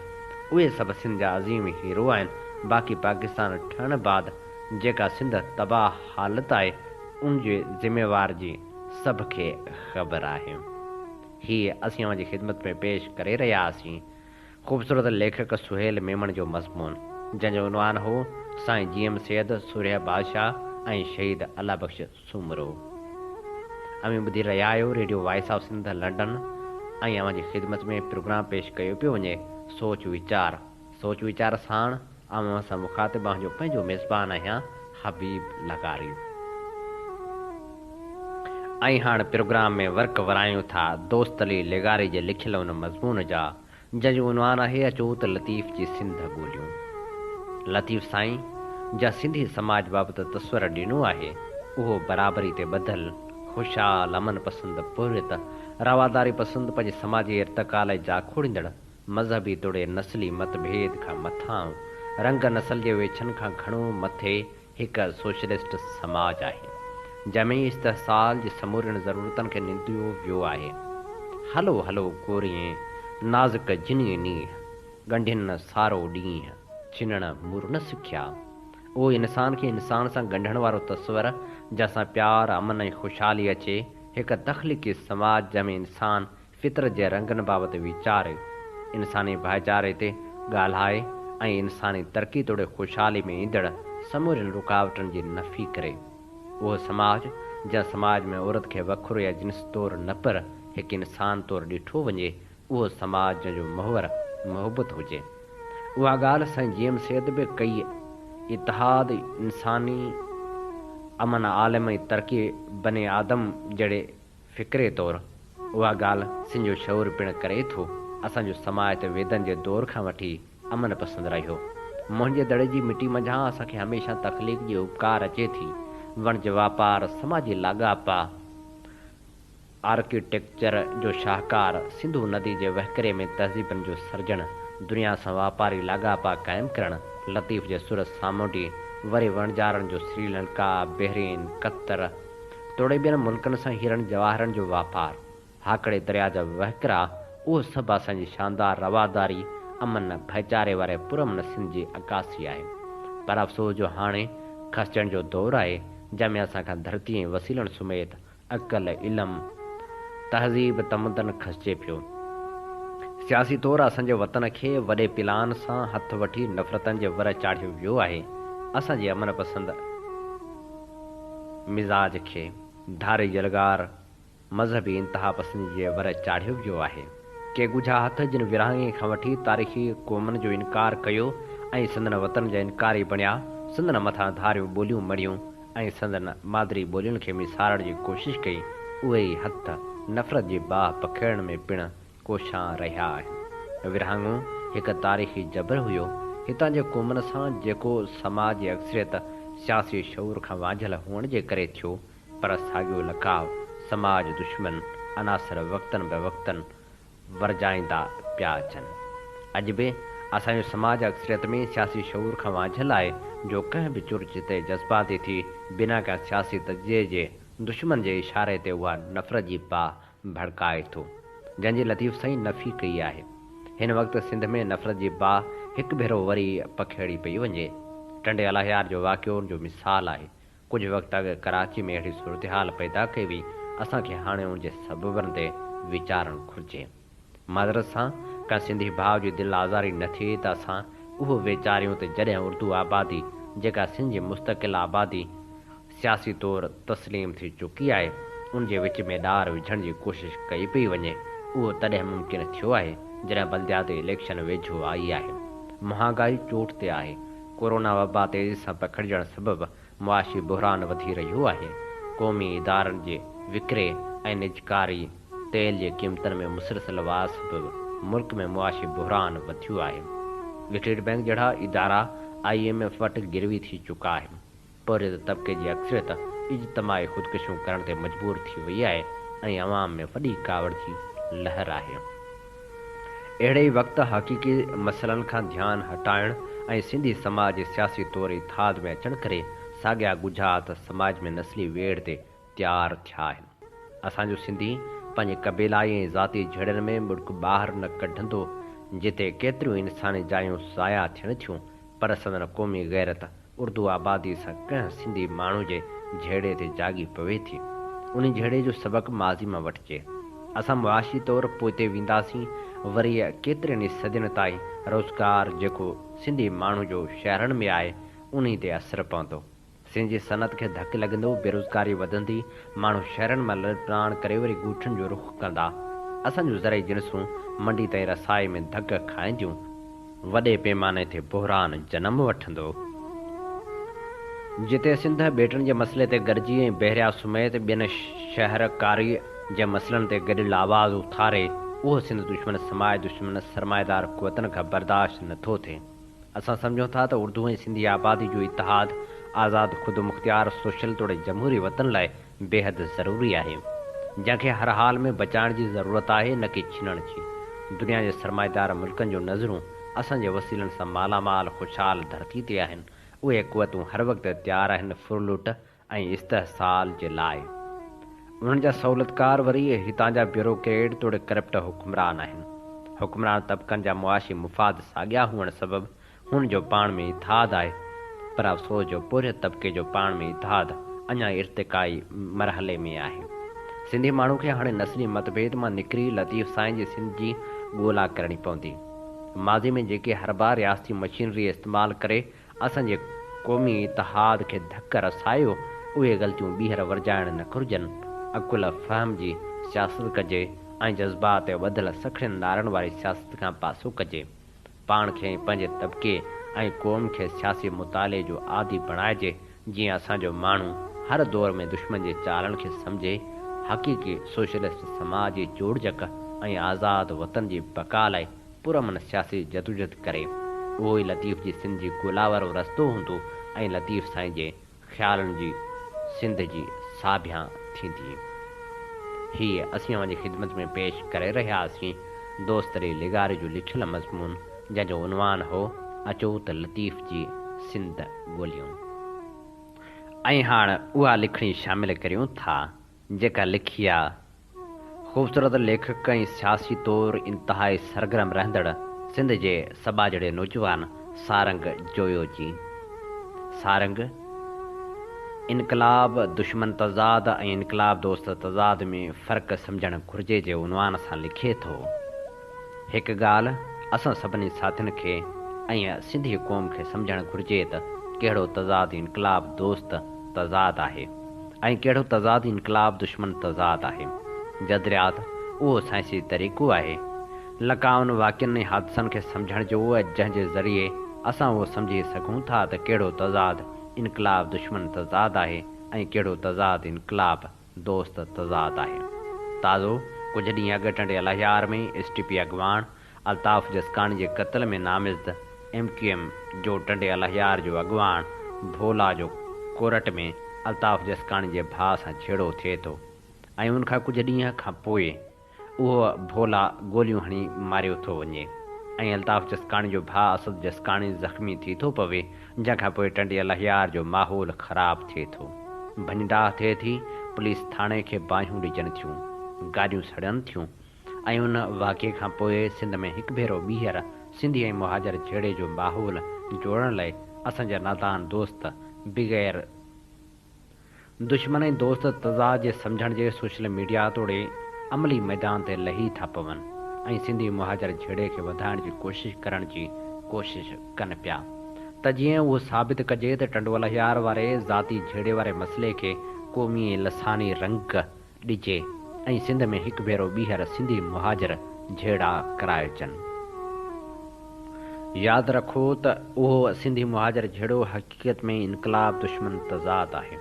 اهي سڀ سنڌ جا عظيم هيرو آهن باقي پاڪستان ٺهڻ بعد جيڪا سنڌ تباهه حالت آهي ان جي ذميوار جي سڀ کي خبر آهي. هي اسين اوهان جي خدمت ۾ پيش ڪري رهيا هئاسين خوبصورت ليکڪ سهيل ميمڻ جو مضمون، جنهن جو عنوان هو، سائين جي ايم سيد، سورهيه بادشاهه ۽ شهيد الله بخش سومرو. اوهين ٻڌي رهيا آهيو radio voice of Sindh London ۽ اوهان جي خدمت ۾ پروگرام پيش ڪيو پيو وڃي سوچ ويچار. سوچ ويچار ساڻ آئون اوهان سان مخاطب اوهان جو پنهنجو ميزبان آهيان حبيب لغاري. ۽ هاڻ پروگرام ۾ ورق ورايون ٿا دوست علي لغاري جي لکيل ان مضمون جا جنهن جو عنوان آهي اچو ته لطيف جي سنڌ ڳوليون. لطيف سائين جا سنڌي سماج بابت تصور ڏنو آهي اهو برابري تي ٻڌل، خوشحال، امن پسند، پورهيت، رواداري پسند، پنهنجي سماجي ارتقا لاء جاکوڙيندڙ، مذهبي توڙي نسلي مت ڀيد کان مٿانهون، رنگ نسل جي ويڇن کان گهڻو مٿي هڪ سوشلسٽ سماج آهي، جنهن ۾ استحصال جي سمورين ضرورتن کي ننديو ويو آهي. هلو هلو ڪوريين، نازڪ جني نينهن، ڳنڍين سارو ڏينهن، ڇنڻ مور نه سکيا. اهو انسان کي انسان سان ڳنڍڻ وارو تصور، جنهن سان پيار، امن ۽ خوشحالي اچي، هڪ تخليقي سماج جنهن ۾ انسان فطرت جي رنگن بابت ويچاري، انساني ڀائيچاري تي ڳالهائي ۽ انساني ترقي توڙي خوشحالي ۾ ايندڙ سمورين رڪاوٽن جي نفي ڪري. اهو سماج جنهن سماج ۾ عورت کي وکر يا جنس طور نه پر هڪ انسان طور ڏٺو وڃي، اهو سماج جنهن جو محور محبت هجي. اها ڳالهه سائين جي ايم سيد به ڪئي اتحاد انساني، امن عالم ۽ ترقي بني آدم جهڙي فڪري طور اها ڳالهه سنڌ جو شعور پڻ ڪري ٿو. اسان جو سماج ته ويدن جي دور کان وٺي امن پسند رهيو. موهن جي دڙي جي مٽي منجهان اسان کي هميشه تخليق جي اپڪار اچي ٿي. وڻج واپار، سماجي لاڳاپا، آرڪيٽيڪچر جو شاهڪار، سنڌو ندي جي وهڪري ۾ تهذيبن جو سرجڻ، دنيا سان واپاري لاڳاپا قائم ڪرڻ، لطيف جي سر سامونڊي، وري وڻجارن جو سريلنڪا، بحرين، قطر توڙي ٻين ملڪن سان هيرن جواهرن جو واپار، هاڪڙي درياء جا وهڪرا، اهو سڀ اسان جي شاندار رواداري، امن، ڀائيچاري واري پرامن سنڌ جي عڪاسي آهي. پر افسوس جو هاڻي کسجڻ جو دور آهي، جنهن ۾ اسان کان ڌرتي ۽ وسيلن سميت عقل، علم، تهذيب، تمدن کسجي پيو. سياسي طور اسان جي وطن کي وڏي پلان سان هٿ وٺي نفرتن جي ور چاڙهيو ويو آهي. اسان جي امن پسند مزاج کي ڌاري يلغار مذهبي انتهاپسندي جي ور چاڙهيو ويو آهي. ڪي ڳجها هٿ جن ورهاڱي کان وٺي تاريخي قومن جو انڪار ڪيو ۽ سندن وطن جا انڪاري بڻيا، سندن مٿان ڌاريون ٻوليون مڙهيون ۽ سندن مادري ٻولين کي ميسارڻ جي ڪوشش ڪئي، اهي ئي هٿ نفرت جي باهه پکيڙڻ ۾ پڻ ڪوشان رهيا آهن. ورهاڱو هڪ تاريخي جبر هيو، هتان جي قومن سان جيڪو سماج جي اڪثريت سياسي شعور کان وانجهيل هئڻ جي ڪري ٿيو، پر ساڳيو لقاء سماج دشمن عناصر وقتن به وقتن ورجائيندا پيا اچن. اڄ به اسان جو سماج اڪثريت ۾ سياسي شعور کان وانجهيل آهي جو ڪنهن به چرچ تي جذباتي ٿي بنا ڪنهن سياسي تجزيي جي دشمن جي اشاري تي اها نفرت جي باهه ڀڙڪائي ٿو جنهن جي لطيف سائين نفي ڪئي آهي. هن وقت سنڌ ۾ نفرت جي باهه هڪ ڀيرو وري پکيڙي پئي وڃي. ٽنڊي الاهيار جو واقعو ان جو مثال آهي. ڪجهه وقت اڳ ڪراچي ۾ اهڙي صورتحال پيدا ڪئي وئي، اسان کي هاڻي ان جي سببن تي ويچارڻ گهرجي. معذرت سان ڪنهن سنڌي ڀاء جي دل آزاري نه ٿئي ته اسان اهو ويچاريون ته جڏهن اردو آبادي جيڪا سنڌ جي مستقل آبادي سياسي طور تسليم ٿي چڪي آهي ان جي وچ ۾ ڏار وجهڻ جي ڪوشش ڪئي پئي وڃي اهو تڏهن ممڪن ٿيو آهي جڏهن بلدياتي اليڪشن ويجهو آئي آهي. مهانگائي چوٽ تي آهي. ڪورونا وبا تيزي سان پکڙجڻ سبب معاشي بحران وڌي رهيو آهي، قومي ادارن جي وڪري ۽ نجڪاري، تيل جي قيمتن ۾ مسلسل واڌ سبب ملڪ ۾ معاشي بحران وڌيو آهي. اسٽيٽ بئنڪ جهڙا ادارا I M F وٽ گروي ٿي چڪا آهن. پورهيت طبقي جي اڪثريت اجتماعي خودڪشيون ڪرڻ تي مجبور ٿي وئي آهي ۽ عوام ۾ وڏي ڪاوڙ جي لهر آهي. اهڙي ئي وقت حقيقي مسئلن کان ڌيان هٽائڻ ۽ سنڌي سماج جي سياسي طور اتحاد ۾ اچڻ ڪري ساڳيا ڳجها هٿ سماج ۾ نسلي ويڙهه تي تيار ٿيا آهن. اسان جو سنڌي پنهنجي قبيلائي ۽ ذاتي جهيڙن ۾ ٻڙڪ ٻاهر نه ڪڍندو جتي ڪيتريون انساني جايون ضايع ٿين ٿيون پر سندن قومي غيرت اردو آبادي سان ڪنهن سنڌي ماڻهو جي جهيڙي تي جاڳي پوي ٿي. انهي جهيڙي جو سبق ماضي مان وٺجي. اسان معاشي طور پوئتي وينداسين وري ڪيترين ئي صدين تائين روزگار جيڪو سنڌي ماڻهو جو شهرن ۾ آهي انهي تي اثر پوندو. سنڌ جي صنعت کي ڌڪ لڳندو، بيروزگاري وڌندي، ماڻهو شهرن مان لڏپلاڻ ڪري وري ڳوٺن جو رخ ڪندا. اسان جون زرعي جنسون منڊي تائين رسائي ۾ ڌڪ کائينديون. وڏي پيماني تي بحران جنم وٺندو. جتي سنڌ ٻيٽن جي مسئلي تي گڏجي ۽ بحريا سميت ٻين شهر ڪاري جي مسئلن تي گڏيل آواز اٿاري، اهو سنڌ دشمن سماج دشمن سرمائيدار قوتن کان برداشت نه ٿو ٿئي. اسان سمجهون ٿا ته اردو ۽ سنڌي آبادي جو اتحاد آزاد خودمختيار سوشل توڙي جمهوري وطن لاء بيحد ضروري آهي، جنهن کي هر حال ۾ بچائڻ جي ضرورت آهي نه ڪي ڇنڻ جي. دنيا جي سرمائيدار ملڪن جون نظرون اسان جي وسيلن سان مالا مال خوشحال ڌرتي تي آهن، اهي قوتون هر وقت تيار آهن ڦرلوٽ ۽ استحصال جي لاء. انهن جا سهولتڪار وري هتان جا بيوروڪريٽ توڙي ڪرپٽ حڪمران آهن. حڪمران طبقن جا معاشي مفاد ساڳيا هئڻ سبب هن جو پاڻ ۾ اتحاد آهي پر افسوس جو پورهيت طبقي جو پاڻ ۾ اتحاد اڃا ارتقائي مرحلي ۾ آهي. سنڌي ماڻهو کي هاڻي نسلي متڀيد مان نڪري لطيف سائين جي سنڌ جي ڳولا ڪرڻي پوندي. ماضي ۾ جيڪي حربا رياستي مشينري استعمال ڪري اسان جي قومي اتحاد کي ڌڪ رسايو، اهي غلطيون ٻيهر ورجائڻ نه گهرجن. عقل، فهم جي سياست ڪجي ۽ جذبات تي ٻڌل سکڻين نعرن واري سياست کان پاسو ڪجي. پاڻ کي ۽ پنهنجي طبقي ۽ قوم کي سياسي مطالعي جو عادي بڻائجي، جيئن اسان جو ماڻهو هر دور ۾ دشمن جي چالن کي سمجهي، حقيقي سوشلسٽ سماج جي جوڙجڪ ۽ آزاد وطن جي بقا لاء پرامن سياسي جدوجھد ڪري. اهو ئي لطيف جي سنڌ جي ڳولا وارو رستو هوندو ۽ لطيف سائين جي خيالن جي سنڌ جي ساڀيان ٿيندي. هيء اسين اوهان جي خدمت ۾ پيش ڪري رهيا هئاسين دوست علي لغاري جو لکيل مضمون جنهن جو عنوان هو اچو ته لطيف جي سنڌ ڳوليون. ۽ هاڻ اها لکڻي شامل ڪريون ٿا جيڪا لکي آ خوبصورت ليکڪ ۽ سياسي طور انتهائي سرگرم رهندڙ سنڌ جي سٻاجهڙي نوجوان سارنگ جويو جي. سارنگ، انقلاب دشمن تضاد ۽ انقلاب دوست تضاد ۾ فرق سمجهڻ گهرجي جي عنوان سان لکي ٿو. هڪ ڳالهه اسان سڀني ساٿين کي ۽ سنڌي قوم کي سمجهڻ گهرجي ته ڪهڙو تضاد انقلاب دوست تضاد آهي ۽ ڪهڙو تضاد انقلاب دشمن تضاد آهي. جدليات اهو سائنسي طريقو آهي لقائن، واقعن ۽ حادثن کي سمجهڻ جو جنهن جي ذريعي اسان اهو سمجهي سگهون ٿا ته ڪهڙو تضاد انقلاب دشمن تضاد آهي ۽ ڪهڙو تضاد انقلاب دوست تضاد آهي. تازو ڪجهه ڏينهن اڳ ٽنڊي الهيار ۾ ايس ٽي پي اڳواڻ الطاف جسڪاڻي جي قتل ۾ نامزد ايم ڪيو ايم جو ٽنڊي الهيار جو اڳواڻ ڀولا جو ڪورٽ ۾ الطاف جسڪاڻي جي ڀاء سان جهيڙو ٿئي ٿو ۽ ان کان ڪجهه ڏينهن کان پوء اهو ڀولا گوليون هڻي ماريو ٿو وڃي ۽ الطاف جسڪاڻي جو ڀاء اسد جسڪاڻي زخمي ٿي ٿو پوي، جنهن کان پوء ٽنڊي الهيار جو ماحول خراب ٿئي ٿو. ڀڃ ڊاهه ٿئي ٿي، پوليس ٿاڻي کي باهيون ڏجن ٿيون، گاڏيون سڙن ٿيون ۽ ان واقعي کان پوء سنڌ ۾ هڪ ڀيرو ٻيهر سنڌي ۽ مهاجر جهيڙي جو ماحول جوڙڻ لاء اسان جا نادان دوست بغير دشمن ۽ دوست تضاد جي سمجهڻ جي سوشل ميڊيا توڙي عملي ميدان تي لهي ٿا پون ۽ سنڌي مهاجر جهيڙي کي وڌائڻ جي ڪوشش ڪرڻ جي ڪوشش ڪن پيا ته جيئن اهو ثابت ڪجي ته ٽنڊوالهيار واري ذاتي جهيڙي واري مسئلي کي قومي ۽ لساني رنگ ڏجي ۽ سنڌ ۾ هڪ ڀيرو ٻيهر سنڌي مهاجر جهيڙا ڪرائجن. ياد رکو ته اهو سنڌي مهاجر جهيڙو حقيقت ۾ انقلاب دشمن تضاد آهي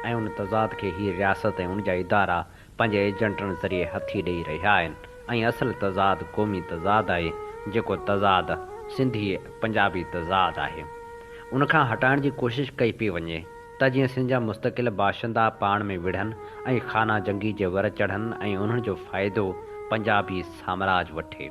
۽ ان تضاد کي هي رياست ۽ ان جا ادارا پنهنجي ايجنٽن ذريعي هٿي ڏئي رهيا آهن ۽ اصل تضاد قومي تضاد آهي جيڪو تضاد سنڌي پنجابي تضاد آهي ان کان هٽائڻ جي ڪوشش ڪئي پئي وڃي. ته جيئن سنڌ جا مستقل باشندا پاڻ ۾ وڙهن ۽ خانه جنگي جي ور چڙهن ۽ انهن جو فائدو پنجابي سامراج وٺي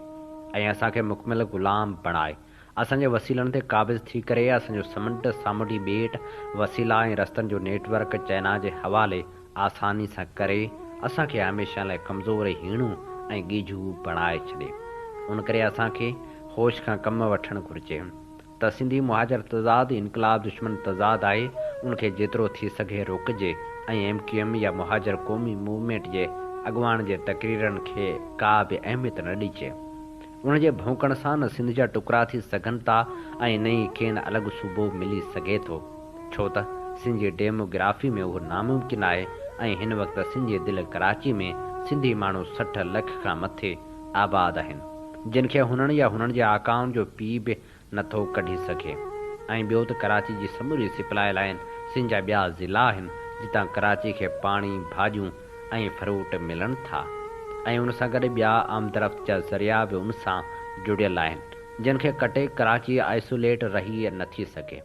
۽ اسان کي مڪمل غلام بڻائي اسان جي وسيلن تي قابض ٿي ڪري اسان جو سمنڊ، سامونڊي ٻيٽ، وسيلا ۽ رستن جو نيٽ ورڪ چائنا جي حوالي آساني سان ڪري اسان کي هميشه لاء ڪمزور، هيڻو ۽ ڳيجهو بڻائي ڇڏي. ان ڪري اسان کي هوش کان ڪم وٺڻ گهرجي. ته سنڌي مهاجر تضاد انقلاب دشمن تضاد آهي ان کي جيترو ٿي سگهي روڪجي ۽ ايم ڪيو ايم يا مهاجر قومي موومينٽ جي اڳواڻ جي تقريرن کي ڪا به اهميت نه ڏجي. ان جي ڀونڪڻ سان نه سنڌ جا ٽڪرا ٿي سگهن ٿا ۽ نه ئي کين الڳ صوبو ملي سگهي ٿو ڇو ته سنڌ جي ڊيمو گرافي ۾ اهو ناممڪن آهي ۽ هن وقت سنڌ جي دل ڪراچي ۾ سنڌي ماڻهو 60 لک کان مٿي آباد آهن جن کي هنن يا هنن جي آقائن جو پيء به نه ٿو ڪڍي سگهي ۽ ٻيو ته ڪراچي جي سموري سپلائي لائين سنڌ جا ٻيا ضلعا آهن جتان ڪراچي کي پاڻي، ڀاڄيون ۽ فروٽ ملن ٿا ۽ ان سان گڏ ٻيا آمدرفت جا ذريعا به ان سان جڙيل آهن جن کي ڪٽي ڪراچي آئسوليٽ رهي نه ٿي سگهي.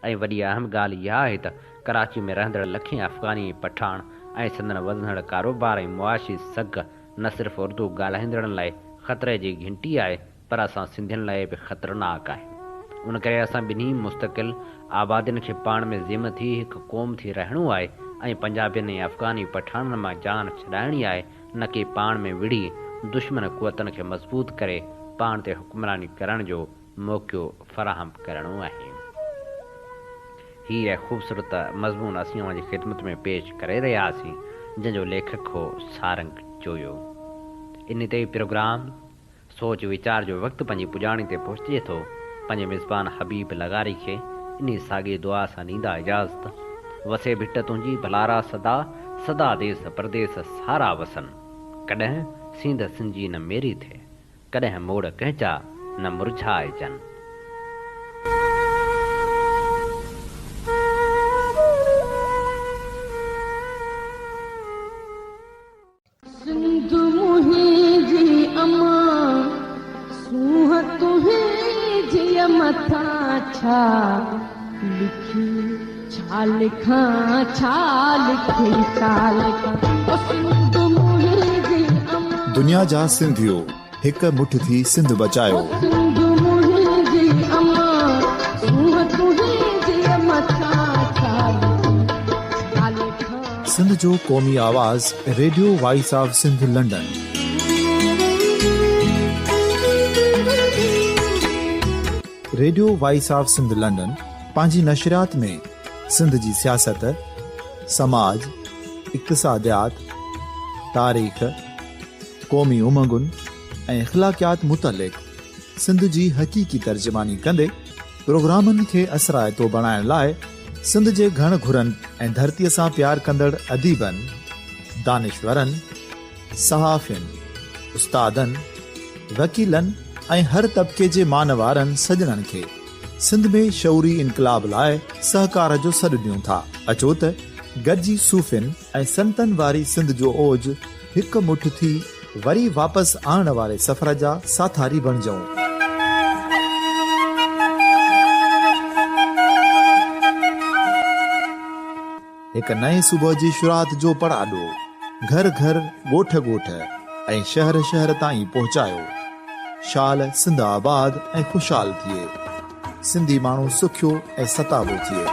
۽ وڏي اهم ڳالهه اها آهي ته ڪراچي ۾ رهندڙ لکين افغاني ۽ پٺاڻ ۽ سندن وڌندڙ ڪاروبار ۽ معاشي سگهه نه صرف اردو ڳالهائيندڙن لاء خطري جي گهنٽي آهي پر اسان سنڌين لاء به خطرناڪ آهي. ان ڪري اسان ٻنهي مستقل آبادين کي پاڻ ۾ ضم ٿي هڪ قوم ٿي رهڻو آهي ۽ پنجابين ۽ افغاني پٺاڻن مان جان ڇڏائڻي آهي نه ڪي پاڻ ۾ وڙهي دشمن قوتن کي مضبوط ڪري پاڻ تي حڪمراني ڪرڻ جو موقعو فراهم ڪرڻو آهي. هيء خوبصورت مضمون اسين اوهان جي خدمت ۾ پيش ڪري رهيا هئاسين. جنهن جو ليکڪ هو سارنگ جويو. ان تي ئي پروگرام سوچ ويچار جو وقت پنهنجي پڄاڻي تي پهچي ٿو. پنهنجي ميزبان حبيب لغاري کي انهي ساڳي دعا سان ڏيندا اجازت. وسي ڀٽ تنهنجي ڀلارا سدا، سدا ديس پرديس سارا وسن. ڪڏهن سينڌ سنجي نه ميري ٿئي، ڪڏهن موڙ ڪنهن جا نه مرجهائجن. سنڌ منهنجي امان، سونهن تنهنجي مٿان ڇا لکي ڇا لکان ڇا لکي ڇا لکان او سنڌ منهنجي امان. دنيا جا سنڌيو هڪ مٺ ٿي سنڌ بچايو. او سنڌ منهنجي امان، سونهن تنهنجي مٿان ڇا لکي ڇا لکان. سنڌ جو قومي آواز radio voice of Sindh London. Radio voice of Sindh London پنهنجي نشريات ۾ سنڌ جي سياست، سماج، اقتصاديات، تاريخ، قومي امنگن ۽ اخلاقيات متعلق سنڌ جي حقيقي ترجماني ڪندي پروگرامن کي اثرائتو بڻائڻ لاء سنڌ جي گهڻ گهرن ۽ ڌرتيء سان پيار ڪندڙ اديبن، دانشورن، صحافين، استادن، وڪيلن ۽ هر طبقي جي مان وارن سڄڻن کي سنڌ ۾ شعوري انقلاب لاء سهڪار جو سڏ ڏيون ٿا. اچو ته گڏجي صوفين ۽ سنتن واري سنڌ جو اوج هڪ مٺ ٿي وري واپس آڻڻ واري سفر جا ساٿاري بڻجون. هڪ نئين صبح جي شروعات جو پڙاڏو گهر گهر، ڳوٺ ڳوٺ ۽ شهر شهر تائين پهچايو. شال سنڌ آباد ۽ خوشحال ٿئي. سنڌي ماڻهو سکيو ۽ ستابو ٿئي.